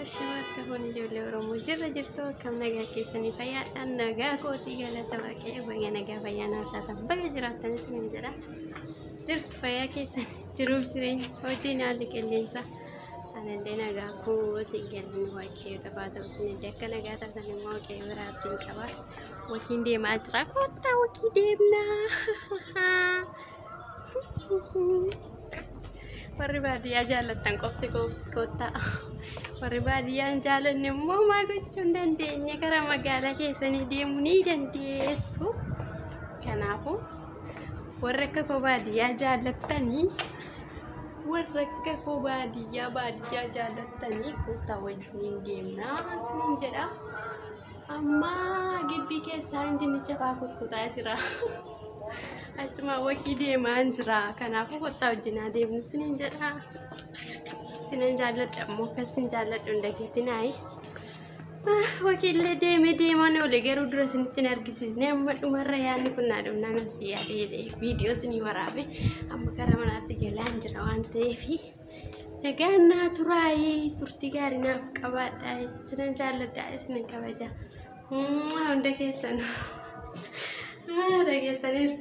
Ashama kun ijoollee Oromoo jirra jirtu akkam nagaa keessanii fayyaadhaan nagaa kootii galata waaqayyo baga nagaa fayyaa naaf taatan baga jiraattanis ni jedha. Jirtu fayyaa keessan jiruuf jireenya hojiin haalli qilleensa anillee nagaa kootii galanni waaqayyo dhabaa ta'u isinillee akka nagaa taatan immoo waaqayyo biraa abdiin qaba. Wakiin deemaa jira kottaa wakii deemnaa. Warri baadiyyaa jaallattan qofti kottaa. Warri baadiyyaa hin jaallanne immoo maa gochuu hin dandeenye karaa magaalaa keessanii deemuu ni dandeessu. Kanaafuu warri akka koo baadiyyaa jaallattanii warra akka koo baadiyyaa baadiyyaa jaallattanii kottaa wajjiniin deemnaa isiniin jedha. Amma gibbii keessaa dinnicha fa'aa kukkutaa jira. Achuma wakii deemaa jira. Kanaafuu kottaa wajjin haa deemnu isiniin jedha. Isinan jaalladha immoo akkasin jaalladhu hin dagatinaayi. Wakiillee deemee deemaan oole garuu dura isinitti hin argisiisne amma dhumarra yaadni kun naa dhumnaan asii yaadee jedhee viidiyoo isinii waraabe amma karaa manaatti galaan jira waan ta'eef nagaan naa turaayi turtii gaarii naaf qabaadhaa isinan jaalladha isinan kabaja hunda keessan hunda keessaniirtu.